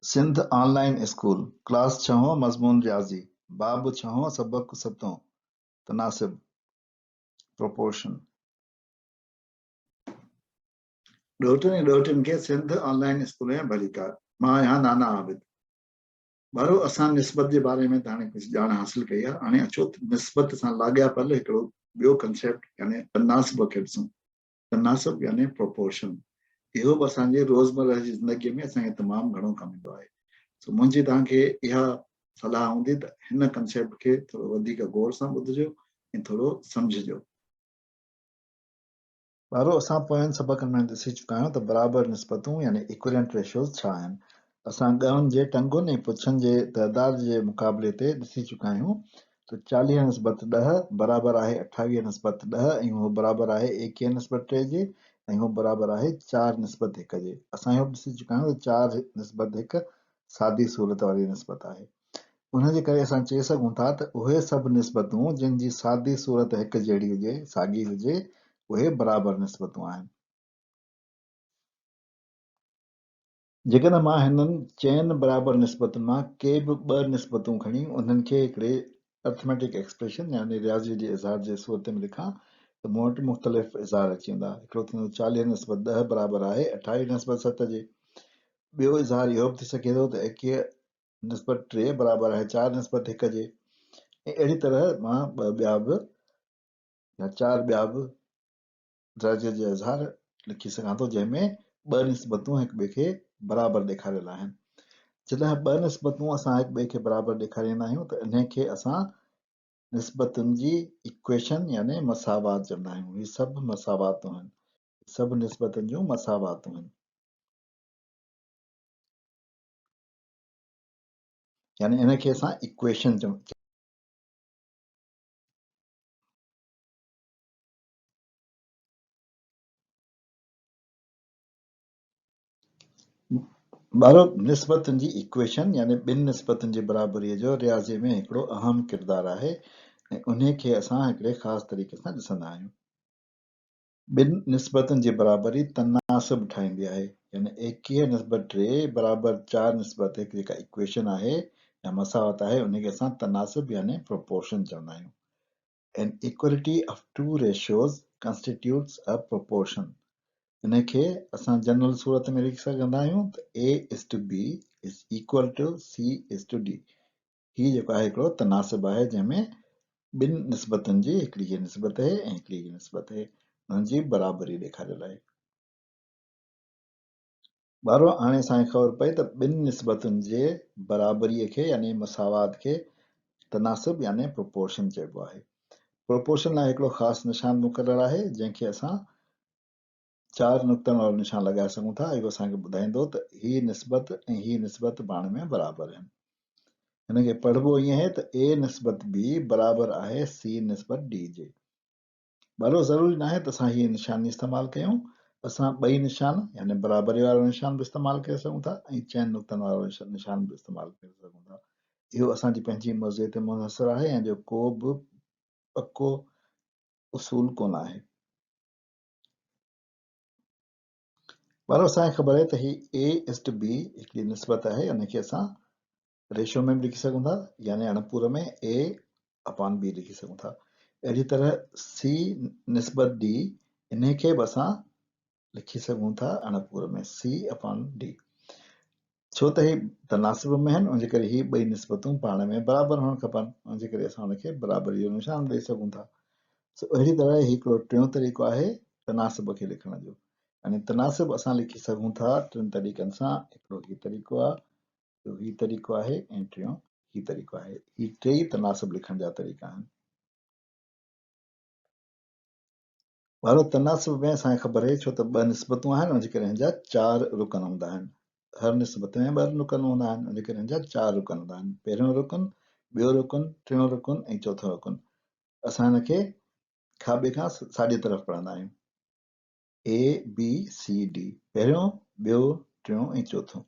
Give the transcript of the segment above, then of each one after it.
سنڌ آن line school, class ڇهون، مضمون رياضي، باب ڇهون، سبق ستون، تناسب، Proportion. ڏوهٽن ۽ ڏوهٽين کي سنڌ آن لائين اسڪول ۾ ڀليڪار. مان آهيان نانا عابد. ٻارو اسان نسبت جي باري ۾ ته هاڻي ڪجهه ڄاڻ حاصل ڪئي آهي، هاڻي اچو ته نسبت سان لاڳاپيل هڪڙو ٻيو ڪنسيپٽ يعني تناسب کي ڏسون. تناسب يعني Proportion اهو به اسان جي روزمره جي زندگيء ۾ اسان کي تمام گهڻو ڪم ايندو آهي. سو منهنجي توهان کي اها صلاح هوندي ته هن ڪنسيپٽ کي ٿورو وڌيڪ غور سان ٻڌجو ۽ ٿورو سمجهجو. ٻارو اسان پوين سبقن ۾ ڏسي چڪا آهيون ته برابر نسبتون يعني Equivalent Ratios ڇا آهن. اسان ڳئن جي ٽنگن ۽ پڇن جي تعداد جي مقابلي تي ڏسي چڪا آهيون ته 40 نسبت 10 برابر آهي 28 نسبت 10 ۽ اهو برابر آهي 21 نسبت 3 جي ۽ اهو برابر آهي 4 نسبت 1 جي. اسان اهو به ڏسي چڪا آهيون ته 4 نسبت 1 سادي صورت واري نسبت آهي. ان جي ڪري اسان چئي سگهون ٿا ته اهي سڀ نسبتون جن جي سادي صورت هڪ جهڙي هجي، ساڳي هجي، اهي برابر نسبتون آهن. جيڪڏهن مان هنن چئن برابر نسبتن مان ڪي به ٻه نسبتون کڻي انهن کي هڪڙي Arithmetic Expression يعني رياضيء جي اظهار جي صورت ۾ لکان ته مون وٽ مختلف اظهار اچي ويندا. هڪڙو ٿيندو 40 نسبت 10 برابر آهي 28 نسبت 7 جي. ٻيو اظهار اهو به ٿي سگهي ٿو ته 21 نسبت 3 برابر آهي 4 نسبت 1 جي ۽ اهڙي طرح مان ٻه ٻيا به يا چار ٻيا به درجي جي اظهار لکي سگهان ٿو جنهن ۾ ٻه نسبتون هڪ ٻئي کي برابر ڏيکاريل آهن. جڏهن ٻه نسبتون اسان هڪ ٻئي کي برابر ڏيکاريندا آهيون ته انهي کي اسان نسبتن جي ايڪويشن يعني مساوات چوندا آهيون. هي سڀ مساواتون آهن. سڀ نسبتن جون مساواتون آهن. يعني ان کي اسان ايڪويشن چون. ٻارو نسبتن جي ايڪويشن يعني ٻن نسبتن جي برابريء جو رياضيء ۾ هڪڙو اهم ڪردار آهي ۽ انهي کي اسان هڪڙي خاص طريقي سان ڏسندا آهيون. ٻن نسبتن جي برابري تناسب ٺاهيندي آهي يعني 21 نسبت 3 برابر 4 نسبت 1 جيڪا ايڪويشن آهي يا مساوات آهي انهي کي اسان تناسب يعني Proportion چوندا آهيون. An equality of two ratios constitutes a proportion انهي کي اسان جنرل صورت ۾ لکي سگهندا آهيون ته A is to B is equal to C is to D هي جيڪو آهي هڪڙو تناسب آهي جنهن ۾ ٻن نسبتن جي هڪڙي هي نسبت آهي ۽ هڪڙي هي نسبت آهي انهن جي برابري ڏيکاريل آهي. ٻارو هاڻي اسان کي خبر پئي ته ٻن نسبتن جي برابري کي يعني مساوات کي تناسب يعني Proportion چئبو آهي. Proportion لاء هڪڙو خاص نشان مقرر آهي جنهن کي اسان چار نقطن وارو نشان لڳائي سگهون ٿا، اهو اسان کي ٻڌائيندو ته هي نسبت ۽ هي نسبت پاڻ ۾ برابر آهن. هن کي پڙهبو ائين آهي ته A نسبت B برابر آهي C نسبت D جي. ٻارو ضروري ناهي ته اسان هي نشاني استعمال ڪيون، اسان ٻئي نشان يعني برابري وارو نشان به استعمال ڪري سگهون ٿا ۽ چئن نقطن وارو نشان به استعمال ڪري سگهون ٿا. اهو اسان جي پنهنجي مرضي تي منحصر آهي ۽ جو ڪو به پڪو اصول ڪونه آهي. ٻارو اسان کي خبر آهي ته هي A is to B هڪڙي نسبت آهي ان کي اسان ريشو ۾ به لکي سگهون ٿا يعني اڻپور ۾ A upon B لکي سگهون ٿا. اهڙي طرح C نسبت D انهي کي به اسان لکي سگهون ٿا اڻپور ۾ C upon D. ڇو ته هي تناسب ۾ آهن ان جي ڪري هي ٻئي نسبتون پاڻ ۾ برابر هئڻ کپن ان جي ڪري اسان ان کي برابري جو نشان ڏئي سگهون ٿا. سو اهڙي طرح هي هڪڙو ٽيون طريقو آهي تناسب کي لکڻ جو يعني تناسب اسان لکي سگهون ٿا ٽن طريقن سان هڪڙو هي طريقو آهي ٻيو هي طريقو آهي ۽ ٽيون هي طريقو آهي هي ٽيئي تناسب لکڻ جا طريقا آهن. ٻارو تناسب ۾ اسان کي خبر آهي ڇو ته ٻه نسبتون آهن ان جي ڪري هن جا چار رڪن هوندا آهن. هر نسبت ۾ ٻه رڪن هوندا آهن ان جي ڪري هن جا چار رڪن هوندا آهن. پهريون رڪن، ٻيو رڪن، ٽيون رڪن ۽ چوٿون رڪن. اسان هن کي کاٻي کان ساڄي طرف پڙهندا آهيون. اي بي سي ڊي پهريون، ٻيو، ٽيون ۽ چوٿون.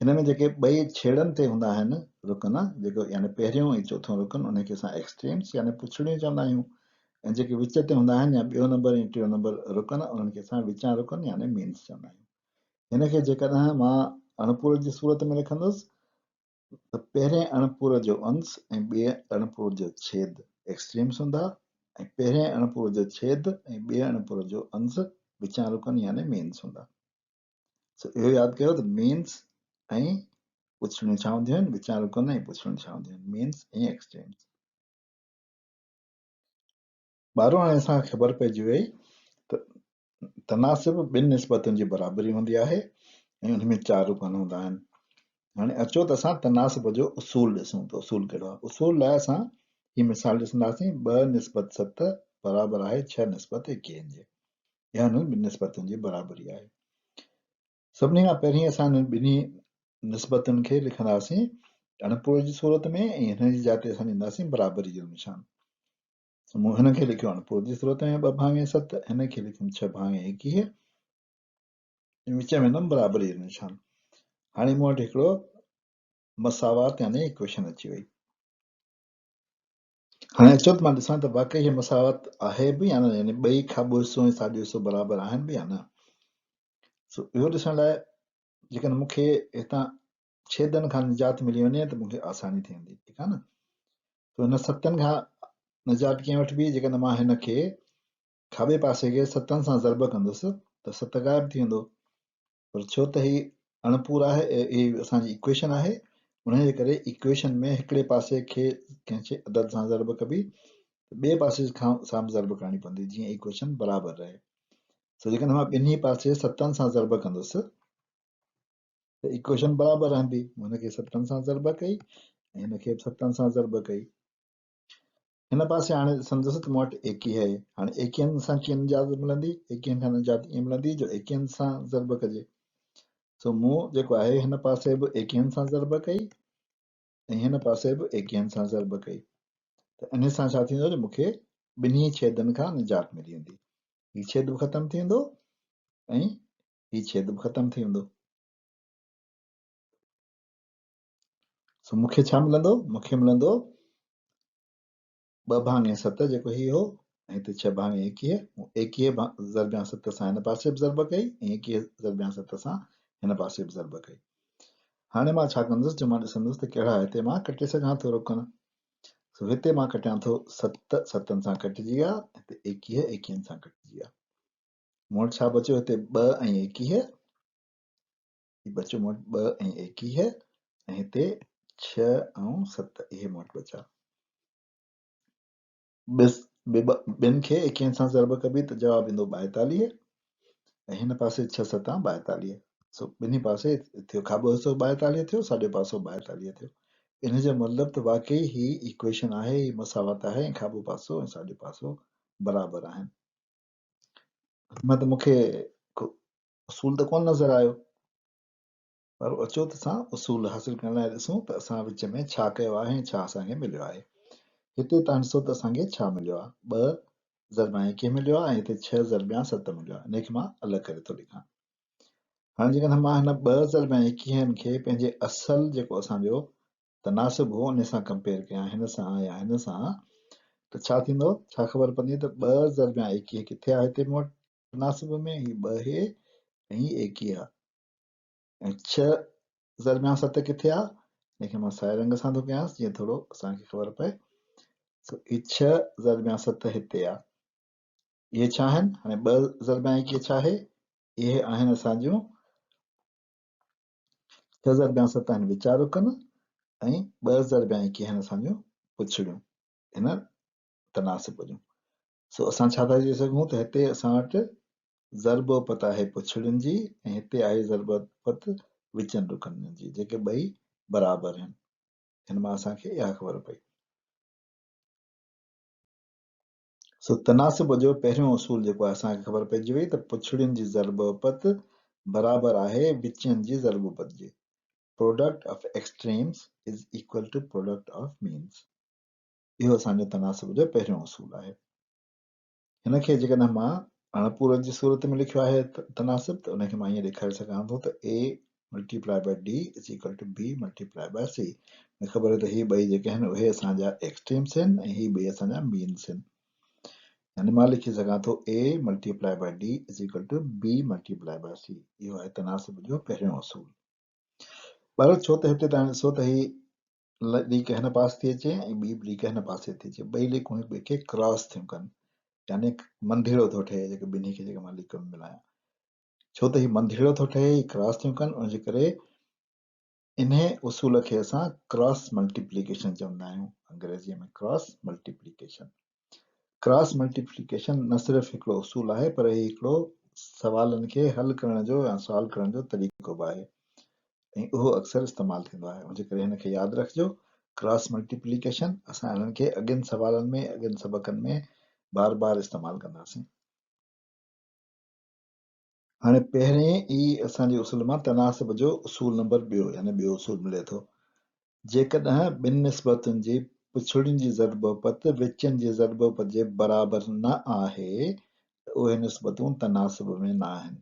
هن ۾ جيڪي ٻئي ڇيڙن تي هوندا آهن رڪن جيڪو يعني پهريون ۽ چوٿون رڪن انهن کي اسان ايڪسٽريمس يعني پڇڙيون چوندا آهيون ۽ جيڪي وچ تي هوندا آهن يا ٻيو نمبر ۽ ٽيون نمبر رڪن انهن کي اسان وچان رڪن يعني مينس چوندا آهيون. هن کي جيڪڏهن مان اڻپور جي صورت ۾ لکندس ته پهرين اڻپور جو انس ۽ ٻئي اڻپور جو ڇيد ايڪسٽريمز هوندا ۽ پهرين اڻپور جو ڇيد ۽ ٻئي اڻپور جو انس وچان رڪن يعني مينس هوندا. سو اهو ياد ڪيو ته مينس ۽ پڇڙيون ڇا هونديون آهن، وچان رڪن ۽ پڇڙيون ڇا هونديون آهن، مينس ۽ ايڪسٽريمز. ٻارو هاڻي اسان کي خبر پئجي وئي ته تناسب ٻن نسبتن جي برابري هوندي آهي ۽ ان ۾ چار رڪن هوندا آهن. هاڻي اچو ته اسان تناسب جو اصول ڏسون ته اصول ڪهڙو آهي. اصول لاء اسان هي مثال ڏسنداسين ٻه نسبت ست برابر آهي ڇهه نسبت ايڪيهن جي. اها انهن ٻن نسبتن جي برابري آهي. سڀني کان پهرين اسان انهن ٻنهي نسبتن کي لکنداسين اڻپوري جي صورت ۾ ۽ هن جي جاء تي اسان ڏينداسين برابري جو نشان. سو مون هن کي لکيو اڻپوري جي صورت ۾ ٻه ڀاڱي ست، هن کي لکيم ڇهه ڀاڱي 21 ۽ وچ ۾ ڏنم برابري جو نشان. هاڻي مون وٽ هڪڙو مساوات يعني ايڪويشن اچي وئي. هاڻي اچو ته مان ڏسان ته واقعي هي مساوات آهي به يا نه، يعني ٻئي کاٻو حصو ۽ ساڄو حصو برابر آهن به يا نه. سو اهو ڏسڻ لاء جيڪڏهن مون کي هتان ڇيدن کان نجات ملي وڃي ته مون کي آساني ٿي ويندي، ٺيڪ آهي نه؟ سو هن ستن کان نجات ڪيئن وٺبي؟ جيڪڏهن مان هن کي کاٻي پاسي کي ستن سان ضرب ڪندس ته ست غائب ٿي ويندو، پر ڇو ته هي اڻپور آهي، هي اسان جي ايڪويشن آهي، ان جي ڪري ايڪويشن ۾ هڪڙي پاسي کي ڪنهن شيء عدد سان ضرب ڪبي ته ٻئي پاسي کان سان به ضرب ڪرڻي پوندي جيئن ايڪويشن برابر رهي. سو جيڪڏهن مان ٻنهي پاسي ستن سان ضرب ڪندس ته ايڪويشن برابر رهندي. مون هن کي ستن سان ضرب ڪئي ۽ هن کي به ستن سان ضرب ڪئي. هن پاسي هاڻي ڏسندس ته مون وٽ 21 آهي. هاڻي ايڪيهن سان ڪيئن نجات ملندي؟ ايڪيهن کان نجات ائين ملندي جو ايڪيهن سان ضرب ڪجي. سو مون جيڪو آهي هن پاسي به ايڪيهن سان ضرب ڪئي ۽ هن پاسي به ايڪيهن سان ضرب ڪئي ته انهي سان ڇا ٿيندو جو مون کي ٻنهي ڇيدن کان نجات ملي ويندي. هي ڇيد به ختم ٿي ويندو ۽ هي ڇيد به ختم ٿي ويندو. سو مون کي ڇا ملندو؟ مون کي ملندو ٻه ڀاڱي ست جيڪو هي هو ۽ هتي ڇهه ڀاڱي 21. مون 21 ضربيان ست سان هن پاسي به ضرب ڪئي ۽ 21 ضربيان ست سان هن پاسي به ضرب ڪئي. هاڻي مان ڇا ڪندس جو مان ڏسندس ته ڪهڙا هتي مان ڪٽي سگهان ٿو رڪن. سو هتي مان ڪٽيان ٿو ست، ستن سان ڪٽجي ويا، هتي 21، ايڪيهن سان ڪٽجي ويا. مون وٽ ڇا بچيو هتي ٻه ۽ 21. هي بچيو مون وٽ ٻه ۽ 21 ۽ هتي ڇهه ۽ ست اهي مون وٽ بچا. ٻن کي ايڪيهن سان ضرب ڪبي ته جواب ايندو 42 ۽ هن پاسي ڇهه ستان 42. سو ٻنهي پاسي ٿيو کاٻو حصو 42 ٿيو، ساڄو پاسو 42 ٿيو. ان جو مطلب ته واقعي هي ايڪويشن آهي، هي مساوات آهي ۽ کاٻو پاسو ۽ ساڄو پاسو برابر آهن. هن ته مون کي اصول ته ڪونه نظر آيو، پر اچو ته اسان اصول حاصل ڪرڻ لاء ڏسون ته اسان وچ ۾ ڇا ڪيو آهي ۽ ڇا اسان کي مليو آهي. هتي توهان ڏسو ته اسان کي ڇا مليو آهي، ٻه ضربيان ايڪيهه مليو آهي ۽ هتي ڇهه ضربيان ست مليو آهي. ان کي مان الڳ ڪري ٿو لکان. هاڻي جيڪڏهن مان هن ٻه ضربيان ايڪيهن کي پنهنجي اصل جيڪو اسان جو تناسب هو ان سان ڪمپيئر ڪيان هن سان يا هن سان ته ڇا ٿيندو؟ ڇا خبر پوندي ته ٻه ضربيان ايڪيهه ڪٿي آهي هتي مون وٽ تناسب ۾ هي ٻه هي ۽ هي 21 آ ۽ ڇهه ضربيان ست ڪٿي آ؟ هن کي مان سائي رنگ سان ٿو ڪيانس جيئن ٿورو اسان کي خبر پئي. سو هي ڇهه ضربيان ست هتي آ. اهي ڇا آهن؟ هاڻي ٻه ضربيان 21 ڇا آهي؟ اهي آهن اسان جون ڇهه ضربيان ست آهن وچار رڪن ۽ ٻه ضربيان 21 آهن اسان جون پڇڙيون هن تناسب جون. سو اسان ڇا ٿا چئي سگهون ته هتي اسان وٽ ضرب اپت آهي پڇڙين جي ۽ هتي آهي ضرب اپت وچن رڪنن جي جيڪي ٻئي برابر آهن. هن مان اسان کي اها خبر پئي. سو تناسب جو پهريون اصول جيڪو آهي اسان کي خبر پئجي وئي ته پڇڙين جي ضرب اپت برابر آهي وچين جي ضرب اپت جي. Product of extremes is equal to product of means. اهو اسان جو تناسب جو پهريون اصول آهي. هن کي جيڪڏهن مان اڻپوري جي صورت ۾ لکيو آهي تناسب ته ان کي مان ائين ڏيکاري سگهان ٿو ته A multiply by D is equal to B multiply by C. مون کي خبر آهي ته هي ٻئي جيڪي آهن اهي اسان جا ايڪسٽريمس آهن ۽ هي ٻئي اسان جا مينس آهن. يعني مان لکي سگهان ٿو A multiply by D is equal to B multiply by C. اهو آهي تناسب جو پهريون اصول. پر ڇو ته هتي توهان ڏسو ته هي ليڪ هن پاسي ٿي اچي ۽ ٻي به ليڪ هن پاسي ٿي اچي، ٻئي ليڪون هڪ ٻئي کي ڪراس ٿيون ڪن، يعني منڌيڙو ٿو ٺهي جيڪي ٻنهي کي جيڪي مان ليڪون ملايان، ڇو ته هي منڌيڙو ٿو ٺهي، هي ڪراس ٿيون ڪن، ان جي ڪري انهي اصول کي اسان ڪراس ملٽيپليڪيشن چوندا آهيون، انگريزيء ۾ ڪراس ملٽيپليڪيشن. ڪراس ملٽيپليڪيشن نه صرف هڪڙو اصول آهي پر هي هڪڙو سوالن کي حل ڪرڻ جو يا سالو ڪرڻ جو طريقو به آهي ۽ اهو اڪثر استعمال ٿيندو آهي، ان جي ڪري هن کي ياد رکجو. ڪراس ملٽيپليڪيشن اسان انهن کي اڳين سوالن ۾ اڳين سبقن ۾ بار بار استعمال ڪنداسين. هاڻي پهرين ئي اسان جي اصول مان تناسب جو اصول نمبر ٻيو يعني ٻيو اصول ملي ٿو. جيڪڏهن ٻن نسبتن جي پڇڙين جي ضرب اپت وچين جي ضرب اپت جي برابر نه آهي ته اهي نسبتون تناسب ۾ نه آهن.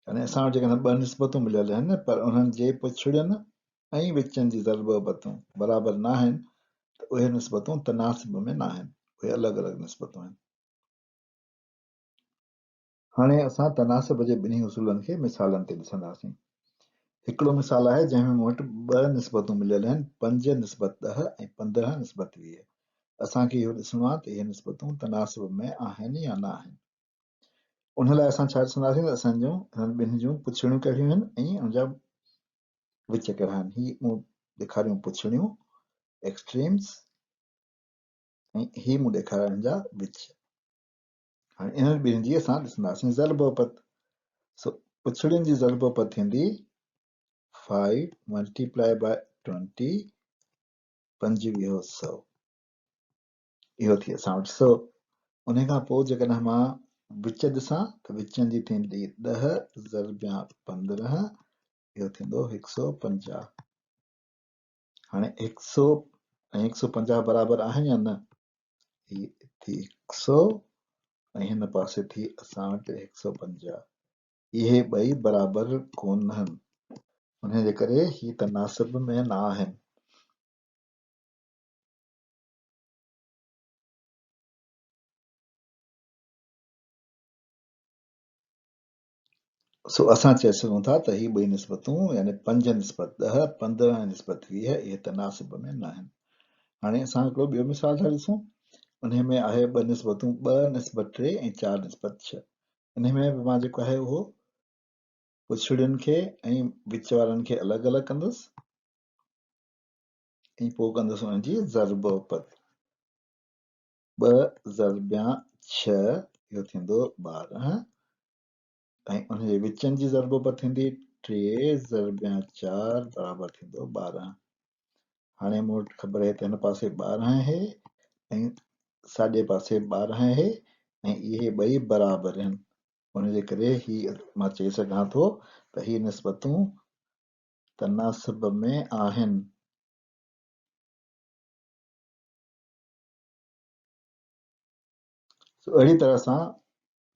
يعني اسان وٽ جيڪڏهن ٻه نسبتون مليل آهن پر انهن جي پڇڙين ۽ وچين جي ضرب اپتون برابر نه آهن ته اهي نسبتون تناسب ۾ نه آهن، اهي الڳ الڳ نسبتون آهن. هاڻي اسان تناسب جي ٻنهي اصولن کي مثالن تي ڏسنداسين. هڪڙو مثال آهي جنهن ۾ مون وٽ ٻه نسبتون مليل آهن پنج نسبت ڏهه ۽ 15 نسبت 20. اسان کي اهو ڏسڻو آهي ته اهي نسبتون تناسب ۾ آهن يا نه آهن. ان لاء اسان ڇا ڏسنداسين ته اسان جون انهن ٻنهي جون پڇڙيون ڪهڙيون آهن ۽ ان جا وچ ڪهڙا آهن. هي مون ڏيکاريون پڇڙيون، Extremes، ۽ هي مون ڏيکاريا انهن جا وچ. هاڻي انهن ٻنهي جي اسان ڏسنداسين ضرب اپت. سو پڇڙين جي ضرب اپت ٿيندي 5 multiply by 20 25 سو. اهو ٿي اسان وٽ سو. ان کان پوء جيڪڏهن مان وچ ڏسان ته وچن جي ٿيندي 10 ضربيان 15 اهو ٿيندو 150. هاڻي 100 ۽ 150 برابر آهن يا نه؟ هي ٿي 100 ۽ هن پاسي ٿي اسان وٽ 150. اهي ٻئي برابر ڪونهن، انهي جي ڪري هي تناسب ۾ نه آهن. سو اسان چئي سگهون ٿا ته هي ٻئي نسبتون يعني پنج نسبت ڏهه، 15 نسبت 20 اهي تناسب ۾ ناهن. هاڻي اسان هڪڙو ٻيو مثال ٿا ڏسون. انهي ۾ آهي ٻه نسبتون ٻه نسبت ٽي ۽ چار نسبت ڇهه. انهي ۾ به مان جيڪو آهي اهو پڇڙين کي ۽ وچ وارن کي الڳ الڳ ڪندس ۽ پوء ڪندس انهن جي ضرب اپت. ٻه ضربيان ڇهه اهو ٿيندو 12 ۽ ان جي وچن جي ضرب اپت ٿيندي ٽي ضربيان چار برابر ٿيندو 12. هاڻي مون وٽ خبر آهي ته هن پاسي 12 آهي ۽ ساڄي پاسي 12 آهي ۽ اهي ٻئي برابر آهن، ان جي ڪري هي مان چئي سگهان ٿو ته هي نسبتون تناسب ۾ آهن. سو اهڙي طرح سان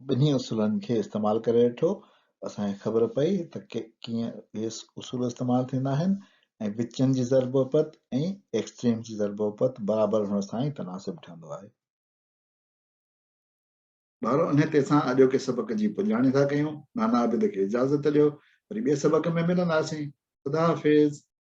ٻنهي اصولن کي استعمال ڪري ڏٺو، اسان کي خبر پئي ته ڪيئن اهي اصول استعمال ٿيندا آهن ۽ وچن جي ضرب اپت ۽ ايڪسٽريم جي ضرب اپت برابر هئڻ سان ئي تناسب ٺهندو آهي. ٻارو انهي تي اسان اڄوڪي سبق جي پڄاڻي ٿا ڪيون. نانا عابد کي اجازت ڏيو. وري ٻئي سبق ۾ ملنداسين. خدا حافظ.